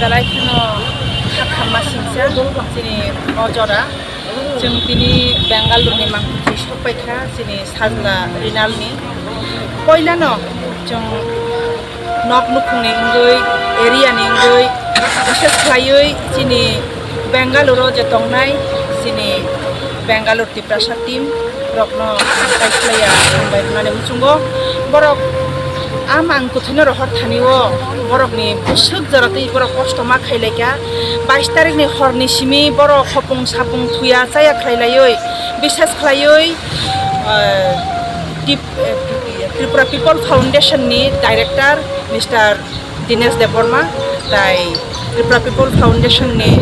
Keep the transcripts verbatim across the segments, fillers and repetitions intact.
Belai kheno kha khamma singsa chini o jora. Chwng tini Bengaluru ni mangpili sokpaikha chini sajla Rinal ni. Poilano chwng nok nukhung ni wngwi, area ni wngwi, bises khlaiwi chini Bengaluru o je tongnai chini Bengaluru Tiprasa team rokno kaitlaiya hambai hwnani muchungo. Borok a mang kwthwino rohor thani o borokni bwswk jora twi borok kosto ma khailaikha. Bais tarikni horni simi borok hopung sapung thuya chaya khlailaiwi, bises khlaiwi, ah, Tip-, eh, Tripura People Foundation ni director Mister Dinesh Debbarma, tai Tripura People Foundation ni,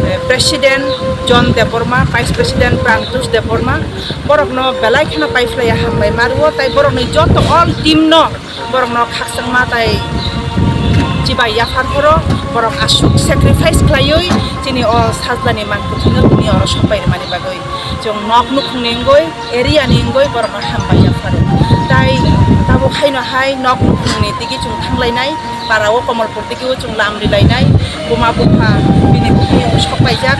eh, President John Debbarma, Vice President Prantush Debbarma, borokno belai kheno paiphlaiya hambai mario, tai borokni joto all team no borokno khakchangma tai chibai yaphar phoro, borok aswk sacrifice khlaiwi chini o sajlani mangkwthwino tini oro sopai rwmani bagwi. Chwng nok nukhungni wngwi, area ni wngwi borokno hambai yapharo. Tai tabuk haino hai nok nukhungni digi chwng thanglainai, para o Komolpur digi o chwng lam rilainai, buma bupha bini bukhuk sokpaijak,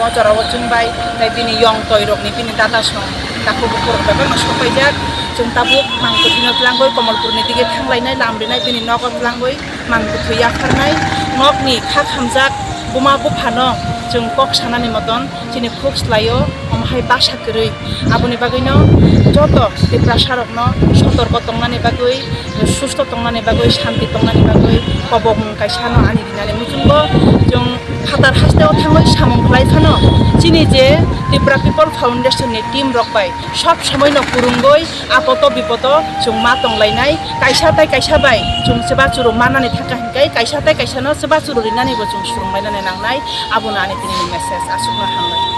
o jora o chwng bai, tai bini yong toi rokni bini dada song takhuk bukhuk rok bai no sokpaijak. Chwng tabuk mangkwthwino tlangwi Komolpur ni digi thanglainai, lam rinai, bini nogo tlangwi mangkwthwi yapharnai, nokni kha khamjak buma buphano chwng kok sanani moton chini khuk slaio, omo hai basa kwrwi. Aboni bagwino joto Tiprasarokno sotorko tongnani bagwi, susto tongnani bagwi, shanti tongnani bagwi kobokmung kaisano ani rinani muchungo. Chwng phatar hasteo thangwi samung khlai phano chini je Tripura People Foundation ni team rok bai sob somoino kwrwngwi apoto bipoto chwng ma tonglainai. Kaisa tai kaisa bai chwng chubachu rw mannani thangkha hinkhe kaisa tai kaisano chubachu rw rinanibo chwng swrwnglainani nangnai. Abono ani tini message. Aswkno hambai.